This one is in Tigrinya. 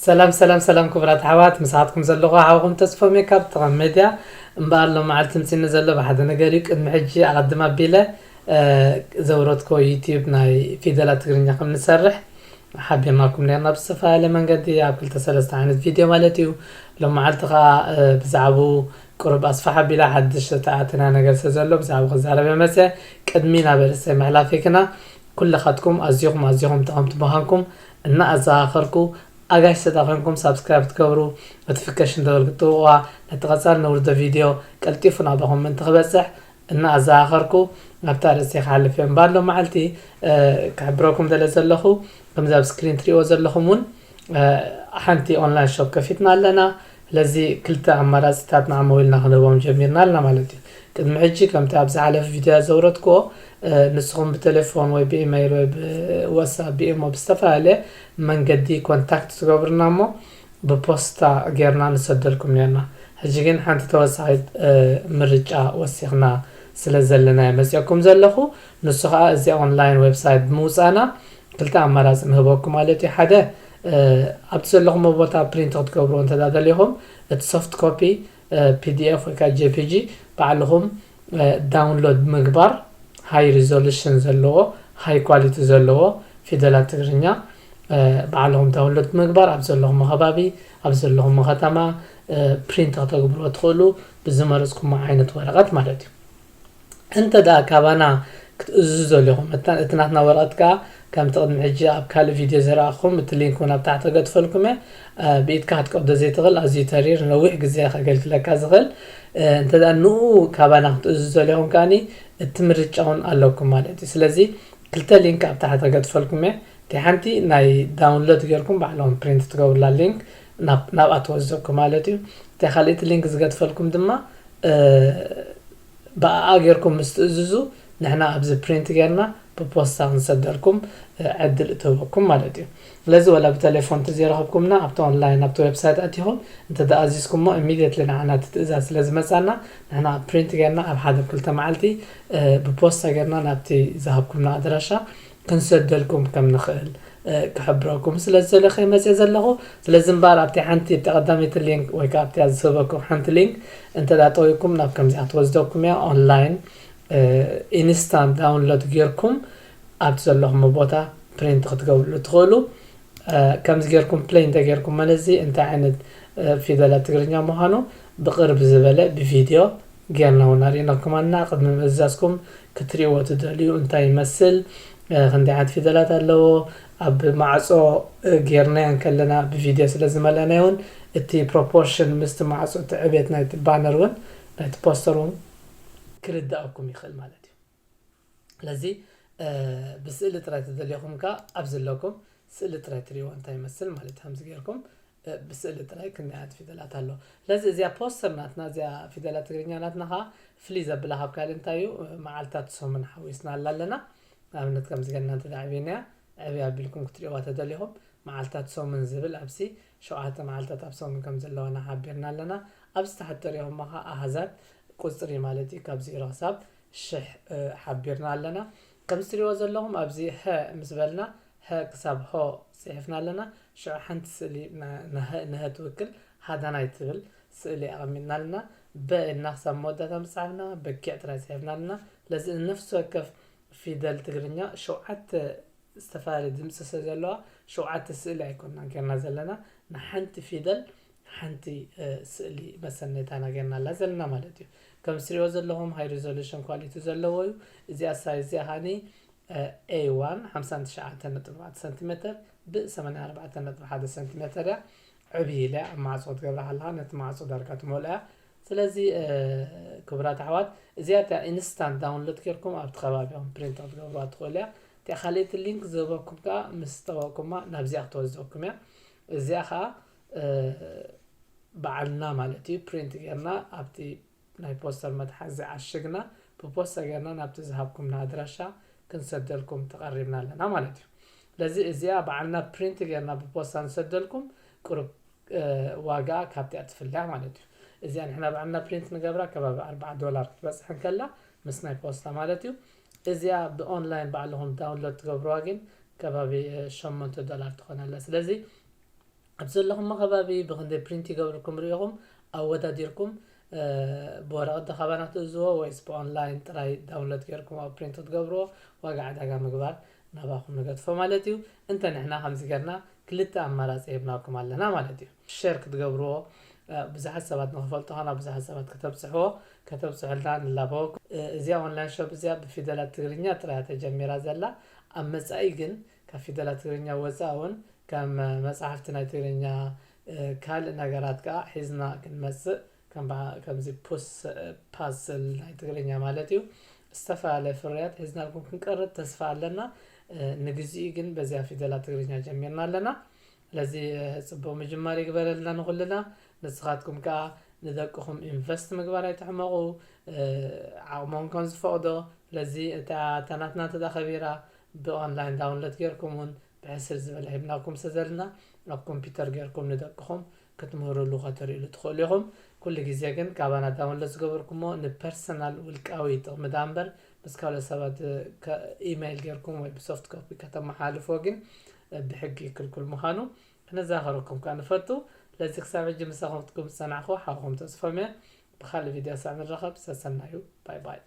ሰላም ሰላም ሰላም ክቡራት ኣሕዋት፣ ምሳትኩም ዘለኹ ሓውኹም ተስፎ ሜካብ ጥቐም ሜድያ። እምበኣር ሎም መዓልቲ ምፅኒ ዘሎ ብሓደ ነገር እዩ። ቅድሚ ሕጂ ኣቐድም ኣቢለ ዘውረድኮ ዩቲዩብ ናይ ፊደላት ትግርኛ ከም ንሰርሕ ሓቢርናኩም ነርና ብዝተፈላለየ መንገዲ ኣብ ክልተ ሰለስተ ዓይነት ቪድዮ ማለት እዩ። ሎም መዓልቲ ከዓ ብዛዕባኡ ቁሩብ ኣስፋሕ ኣቢላ ሓድሽ ተኣትና ነገር ስለ ዘሎ ብዛዕባ ክዛረበ መፀ። ቅድሚ ናብ ርእሰይ ምሕላፈይ ግና ኩልኻትኩም ኣዚኹም ኣዚኹም ጠቐምቲ ምዃንኩም እናኣዘኻኸርኩ፣ ኣጋይሽ ተዳኺምኩም ሳብስክራይብ ክትገብሩ፣ ኖቲፊኬሽን ደወል ክትጥውቑዋ፣ ነቲ ቀጻሊ ነውርዶ ቪድዮ ቀልጢፉ ናባኹም ምእንቲ ክበጽሕ እናኣዘኻኸርኩ፣ ናብታ ርእሰይ ክሓልፍ እየ። እምበኣር ሎም መዓልቲ ክሕብረኩም ደለ ዘለኹ፣ ከምዚ ኣብ ስክሪን ትሪእዎ ዘለኹም እውን ሓንቲ ኦንላይን ሾፕ ከፊትና ኣለና። ስለዚ ክልተ ኣማራፂታት ንዓመው ኢልና ክንህቦም ጀሚርና ኣለና ማለት እዩ። ቅድሚ ሕጂ ከምቲ ኣብ ዝሓለፈ ቪድዮ ዘውረድክዎ ንስኹም ብቴሌፎን ወይ ብኢመይል ወይ ብዋትሳፕ ብኢሞ ብዝተፈላለየ መንገዲ ኮንታክት ትገብርና እሞ ብፖስታ ጌርና ንሰደልኩም ነርና። ሕጂ ግን ሓንቲ ተወሳኺት ምርጫ ወሲኽና ስለ ዘለና እየ መፅኦኩም ዘለኹ። ንሱ ከዓ እዚ ኦንላይን ዌብሳይት ብምውፃእና ክልተ ኣማራፂ ንህበኩም ማለት እዩ። ሓደ ኣብቲ ዘለኹሞ ቦታ ፕሪንት ክትገብርዎ እንተዳ ደሊኹም እቲ ሶፍት ኮፒ ፒዲኤፍ ወይ ከዓ ጄፒጂ ባዕልኹም ዳውንሎድ ምግባር፣ ሃይ ሪዞሉሽን ዘለዎ ሃይ ኳሊቲ ዘለዎ ፊደላት ትግርኛ ባዕልኹም ዳውንሎድ ምግባር ኣብ ዘለኹም ከባቢ ኣብ ዘለኹም ከተማ ፕሪንት ከተግብርዎ ትኽእሉ ብዝመረፅኩሞ ዓይነት ወረቐት ማለት እዩ። እንተ ደኣ ካባና ክትእዝዙ ደሊኹም እቲ ናትና ወረቐት ከኣ ከምቲ ቅድሚ ሕጂ ኣብ ካልእ ቪድዮ ዘረኣኹም እቲ ሊንክ እውን ኣብ ታሕቲ ከገድፈልኩም እየ። ብኢድካ ክትቀዶ ዘይትኽእል ኣዝዩ ተሪር ነዊሕ ግዜ ከገልግለካ ዝኽእል እንተ ደኣ ንኡ ካባና ክትእዝዙ ደሊኹም ከኣኒ እቲ ምርጫ እውን ኣለኩም ማለት እዩ። ስለዚ ክልተ ሊንክ ኣብ ታሕቲ ከገድፈልኩም እየ። እቲ ሓንቲ ናይ ዳውንሎድ ጌርኩም ባዕልኹም ፕሪንት ትገብሩላ ሊንክ ናብኣ ትወስደኩም ማለት እዩ። እታ ካልኣይቲ ሊንክ ዝገድፈልኩም ድማ ብኣኣ ጌርኩም ምስ ትእዝዙ ንሕና ኣብዚ ፕሪንት ጌርና ብፖስታ ክንሰደልኩም ዕድል እትህበኩም ማለት እዩ። ስለዚ ወላ ብቴሌፎን እንተዘይረኸብኩምና ኣብቲ ኦንላይን ኣብቲ ዌብሳይት ኣቲኹም እንተደኣዚዝኩሞ ኢሚድየትሊ ንዓና እቲ ትእዛዝ ስለ ዝመፃና ንሕና ፕሪንት ጌርና ኣብ ሓደ ክልተ መዓልቲ ብፖስታ ጌርና ናብቲ ዝሃብኩምና ኣድራሻ ክንሰደልኩም ከም ንኽእል ክሕብረኩም ስለ ዝደለኹ መፅየ ዘለኹ። ስለዚ እምበኣር ኣብቲ ሓንቲ ኣብቲ ቀዳመይቲ ሊንክ ወይ ከዓ ኣብቲ ዝህበኩም ሓንቲ ሊንክ እንተ ጠዊኩም ናብ ከምዚኣ ትወስደኩም እያ። ኦንላይን ኢንስታንት ዳውንሎድ ጌርኩም ኣብቲ ዘለኹም ቦታ ፕሪንት ክትገብርሉ ትኽእሉ። ከምዚ ጌርኩም ፕሌይ እንተ ጌርኩም መለዚ እንታይ ዓይነት ፊደላት ትግርኛ ምዃኑ ብቕርብ ዝበለ ብቪድዮ ጌርና እውን ኣርእናኩም ኣና። ቅድሚ ምእዛዝኩም ክትሪእዎ ትደልዩ እንታይ ይመስል፣ ክንደይ ዓይነት ፊደላት ኣለዎ፣ ኣብ ማዕጾ ጌርናዮ እንከለና ብቪድዮ ስለ ዝመለእናዮ እውን እቲ ፕሮፖርሽን ምስቲ ማዕጾ እቲ ዕብየት ናይቲ ባነር እውን ናይቲ ፖስተር እውን ክርዳኣኩም ይኽእል ማለት እዩ። ስለዚ ብስእሊ ጥራይ ተደሊኹም ከ ኣብዚ ኣለኩም ስእሊ ጥራይ ትሪእዎ እንታይ ይመስል ማለት ከምዚ ጌርኩም ብስእሊ ጥራይ ክንደይ ዓይነት ፊደላት ኣሎ። ስለዚ እዚኣ ፖስተር ናትና እዚኣ ፊደላት ትግርኛ ናትና ከዓ ፍልይ ዘብላ ካብ ካልእ እንታይ እዩ መዓልታት ሰሙን ሓዊስና ኣላ ኣለና። ንኣብነት ከምዚ ገና እንተ ዕብና ዕብይ ኣቢልኩም ክትሪእዋ ተደሊኹም መዓልታት ሰሙን ዝብል ኣብዚ ሸውዓተ መዓልታት ኣብ ሰሙን ከም ዘለዋና ሓቢርና ኣለና። ኣብዚ ታሕቲ ተሪኹም ከዓ ኣሃዛት ቁፅሪ ማለት እዩ ካብ ዜሮ ክሳብ ሽሕ ሓቢርና ኣለና። ከም ትሪእዎ ዘለኹም ኣብዚ ሀ ምስ በልና ሀ ክሳብ ሆ ፅሒፍና ኣለና። ሽዑ ሓንቲ ስእሊ ንሀ ትውክል ሃዳናይ ትብል ስእሊ ኣቐሚጥና ኣለና። በ ኢልና ክሳብ መወዳእታ ምፅሓፍና በጊዕ ጥራይ ፅሒፍና ኣለና። ስለዚ ንነፍሲ ወከፍ ፊደል ትግርኛ ሸውዓተ ዝተፈላለየ ድምፂ ስለ ዘለዋ ሸውዓተ ስእሊ ኣይኮንና ጌርና ዘለና ንሓንቲ ፊደል ሓንቲ ስእሊ መሰነይታና ጌርናላ ዘለና ማለት እዩ። ከም ትሪእዎ ዘለኹም ሃይ ሪዞሉሽን ኳሊቲ ዘለዎ እዩ። እዚኣ ሳይዝ እዚኣ ከዓኒ ኤ ዋን ሓምሳን ትሽዓተን ነጥቢ ኣርባዕተ ሰንቲሜተር ብ ሰማንያን ኣርባዕተን ነጥቢ ሓደ ሰንቲሜተር እያ። ዕብይ ኢለ ኣብ ማዕጾ ክትገብራ ከለኻ ነቲ ማዕጾ ዳርጋ ትመልኦ እያ። ስለዚ ክቡራት ኣሕዋት እዚኣ እቲኣ ኢንስታንት ዳውንሎድ ጌርኩም ኣብቲ ከባቢኹም ፕሪንት ክትገብሩዋ ትኽእሉ እያ። እቲኣ ካልኣይቲ ሊንክ ዝህበኩም ከኣ ምስ ጠወቕኩማ ናብዚኣ ክትወስደኩም እያ። እዚኣ ከኣ ባዕልና ማለት እዩ ፕሪንት ጌርና ኣብቲ ናይ ፖስተር መትሓዚ ዓሽግና ብፖስታ ጌርና ናብቲ ዝሃብኩምና ኣድራሻ ክንሰደልኩም ተቐሪብና ኣለና ማለት እዩ። ስለዚ እዚኣ ባዕልና ፕሪንት ጌርና ብፖስታ ንሰደልኩም ቅሩብ ዋጋ ካብቲኣ ትፍለያ ማለት እዩ። እዚኣ ንሕና ባዕልና ፕሪንት ንገብራ ከባቢ ኣርብዓ ዶላር ክትበፅሕ እንከላ ምስ ናይ ፖስታ ማለት እዩ። እዚኣ ብኦንላይን ባዕልኹም ዳውንሎድ ትገብርዋ ግን ከባቢ ሸሞንተ ዶላር ትኾነላ። ስለዚ ኣብ ዘለኹም ከባቢ ብክንደይ ፕሪንት ይገብርኩም ርኢኹም ኣወዳዲርኩም ብወረቐት ዶ ካባና ትእዝዎ ወይስ ብኦንላይን ጥራይ ዳውንሎድ ጌርኩም ኣብ ፕሪንት ክትገብርዎ ዋጋ ዕዳጋ ምግባር ናባኹም ንገድፎ ማለት እዩ። እንተ ንሕና ከምዚ ጌርና ክልተ ኣማራፂ ሂብናኩም ኣለና ማለት እዩ። ሸር ክትገብርዎ ብዙሓት ሰባት ንክፈልጡ ኸና ብዙሓት ሰባት ከተብፅሕዎ ከተብፅሑልና ንላበወኩም። እዚኣ ኦንላይን ሾፕ እዚኣ ብፊደላት ትግርኛ ጥራያ ተጀሚራ ዘላ። ኣብ መፃኢ ግን ካብ ፊደላት ትግርኛ ወፃእ እውን ከም መፅሓፍቲ ናይ ትግርኛ ካልእ ነገራት ከዓ ሒዝና ክንመፅእ ከምዚ ፑስ ፓስል ናይ ትግርኛ ማለት እዩ ዝተፈላለየ ፍርያት ሒዝናልኩም ክንቀርብ ተስፋ ኣለና። ንግዚኡ ግን በዚኣ ፊደላት ትግርኛ ጀሚርና ኣለና። ስለዚ ፅቡቅ ምጅማር ይግበረልና ንኩልና። ንስኻትኩም ከዓ ንደቅኹም ኢንቨስት ምግባር ኣይትሕመቑ። ዓቕሞም ከም ዝፈቕዶ ስለዚ እታ ናትና እንተ ከቢራ ብኦንላይን ዳውንሎድ ጌርኩም እውን ብሕስር ዝበለ ሂብናኩም ስለ ዘለና ኣብ ኮምፒውተር ጌርኩም ንደቅኹም ክትምህርሉ ከተርእሉ ትኽእሉ ኢኹም። ኩሉ ግዜ ግን ካባና ዳውንሎድ ዝገበርኩሞ ንፐርሰናል ውልቃዊ ጥቕሚ ዳ እምበር ምስ ካልኦት ሰባት ኢመይል ጌርኩም ወይ ብሶፍት ኮፒ ከተመሓላልፍዎ ግን ብሕጊ ክልኩል ምዃኑ ክነዘኻኽረኩም ከኣ ንፈቱ። ስለዚ ክሳብ ሕጂ ምሳኹም ዝጸናሕኩ ሓውኹም ተስፎም እየ። ብኻልእ ቪድዮ ክሳብ ንራኸብ ሰሰናዩ። ባይ ባይ።